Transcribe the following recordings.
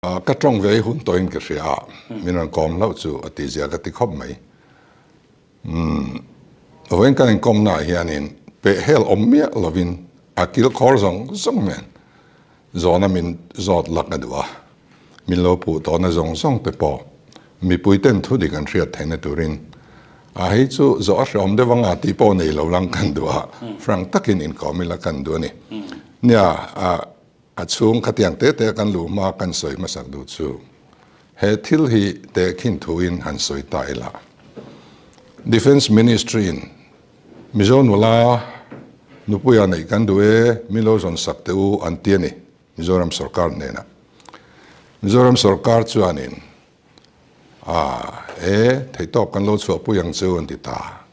Ka tawng ve hun tawhin ka hria a, min rawn kawm hlauh chu a tihzia ka ti khawp mai. Umm, vawiin kan inkawmnaah hianin pehhel awm miah lovin a kilkhawr zawng zawng nen zawhna min zawt lak a duh a, min lo puh tawhna zawng zawng te pawh mipuiten thu dik an hriat theihna turin a hei chu zawh a hrehawm deuh anga tih pawh nei lo lang kan duh a, frank takin inkawm ila kan duh a ni. Nia, A chhung khatiang te te kan luh hma kan sawi hmasak duh chu he thil hi tehkhin thuin han sawi ta ila. Defence Ministry in Mizo nula nupuia neih kan duh e, min lo zawn sak teh u an ti a ni Mizoram sorkar hnenah. Mizoram sorkar chuanin a e theihtawp kan lo chhuahpui ang chu an ti ta.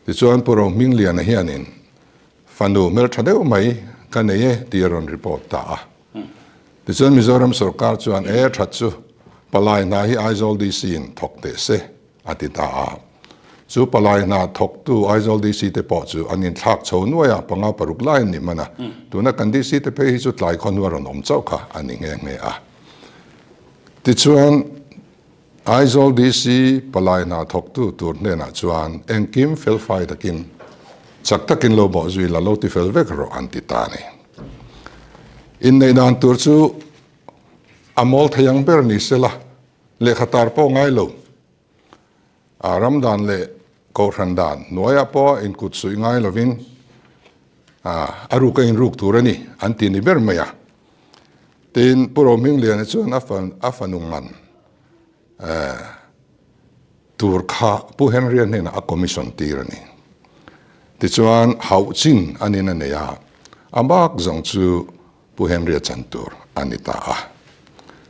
Tichuan Pu Rohmingliana hianin Fanu hmeltha deuh mai ka nei e tih a rawn report ta a. Tichuan Mizoram sorkar chuan e that chu palai hna hi Aizawl DC in thawk teh se a ti ta a. Chu palai hna thawktu Aizawl DC te pawh chu an inthlak chho nuai a, panga paruk lai an ni hman a. Tuna kan DC te phei hi chu tlai khaw hnu a rawn awm chauh kha a ni nghe nghe a. Tichuan Aizawl DC palai hna thawktu tur hnenah chuan engkim felfai takin chak takin lo bawh zui la lo ti fel vek rawh an ti ta a ni. Inneih dan tur chu a mawl thei ang ber ni sela, lehkha tar pawh ngai lo. A ram dan leh kohhran dan hnuaiah pawh inkut suih ngai lovin a ruk a inruk tur a ni an ti ni ber mai a. Tin, Pu Rohmingliana chuan a fanu ngan tur kha Pu Henry-a hnenah a commission tir a ni. Tichuan, hauh chin a nin a nei a, a bak zawng chu Pu Henry-a chan tur a ni ta a.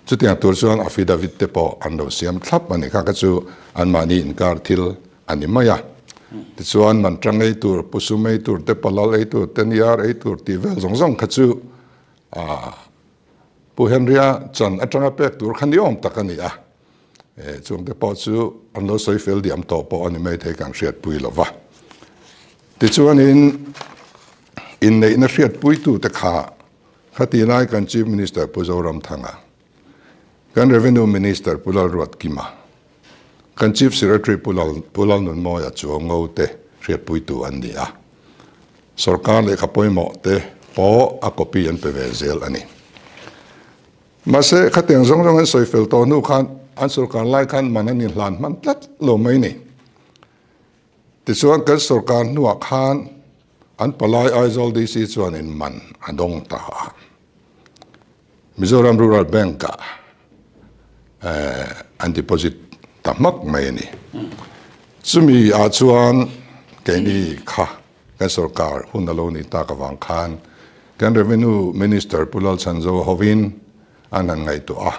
Chutiang tur chuan affidavit te pawh an lo siam thlap a ni kha kha chu anmahni inkar thil a ni mai a. Tichuan, manṭang ei tur, pusum ei tur te, palal ei tur te, niar ei tur tih vel zawng zawng kha chu Pu Henry-a chan atanga pek tur kha ni awm tak a ni a, chungte pawh chu an lo sawi fel diam tawh pawh a ni mai thei kan hriatpui lo va. Tichuanin inneihna hriatpuitute kha khati lai kan Chief Minister Pu Zoramthanga, kan Revenue Minister Pu Lalruatkima, Kan Chief Secretary Pu Lal Pu Lalnunmawia Chuango te hriatpuitu an ni a, sorkar lehkha pawimawh te pawh a copy an pe ve zel a ni. Mahse, khatiang zawng zawng an sawi fel tawh hnu khan an sorkar lai khan man an inhlan hman tlat lo mai ni. Tichuan kan sorkar hnuah khan an palai Aizawl DC chuanin man a dawng ta a. Mizoram Rural Bank-ah an deposit ta hmak mai a ni. Chumi ah chuan keini kha kan sorkar hun a lo nih tak avang khan kan Revenue Minister Pu Lalchhanzo hovin an han ngaihtuah a,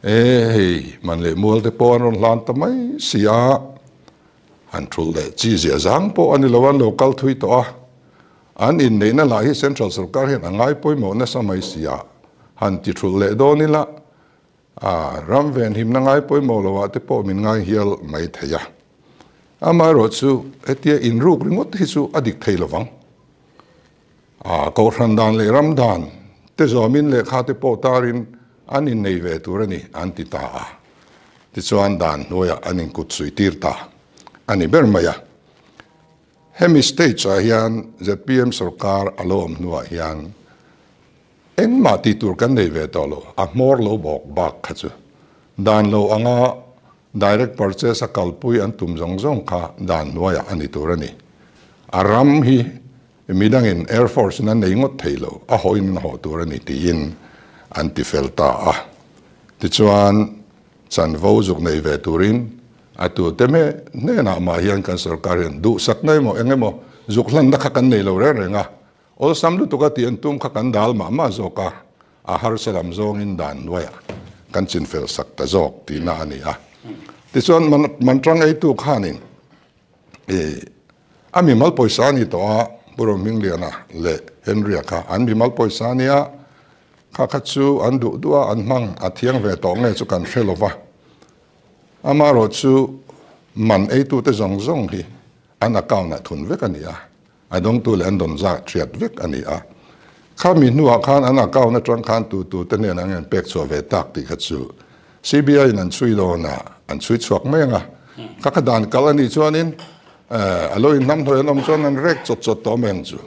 e hei man leh mual te pawh an rawn hlan ta mai si a, han thulh leh chi zia zang pawh a ni lo, an lo kal thui tawh a. An inneihna lah hi Central sorkar hian a ngai pawimawh nasa mai si a, han ti thulh leh dawn ila, a ram venhimna ngai pawimawh lo ah te pawh min ngai hial mai thei a. Amaherawh chu hetia inruk ringawt hi chu a dik thei lovang. A kohhran dan leh ram dan te zawmin lehkha te pawh tarin an innei ve tur a ni an ti ta a. Tichuan dan hnuaiah an inkut suitir ta a ni ber mai a. Hemi stage ah hian zpm sorkar a lo awm hnuah hian engmah tih tur kan nei ve tawh lo, a hmawr lo bawk bak kha chu dan lo anga direct purchase a kalpui an tum zawng zawng kha dan hnuaiah a ni tur a ni. A ram hi midangin Air Force in an nei ngawt thei lo, a hawhin an hawh tur a ni tiin an ti fel ta a. Tichuan chanvo zuk nei ve turin A tute me hnenah mah hian kan sorkar hian duhsakna emaw eng emaw zuk hlanna kha kan nei lo reng reng a, awlsam lutuk a tih an tum kha kan dal mah mah zawk a, a harsa lam zawngin dan hnuaiah kan chinfel sak ta zawk tihna a ni a. Tichuan man tang eitu khanin ih a mimal pawisa a ni tawh a, Pu Rohmingliana leh Henry-a kha an mimal pawisa a nia, kha kha chu an duh duh a, an hmang a thiang ve tawh nge chu kan hre lo va. Amaherawh chu man eitute zawng zawng hi an account ah thun vek a ni a, a dawngtu leh an dawn zat hriat vek a ni a. Khami hnuah khan an account atang khan tu tu te nen an in pek chhuah ve tak tih kha chu CBI in an chhui dawn a, an chhui chhuak mai ang a. Kha kha dan kal a nih chuanin a lo inhnamhnawih an awm chuan an rek chawt chawt tawh mai ang chu.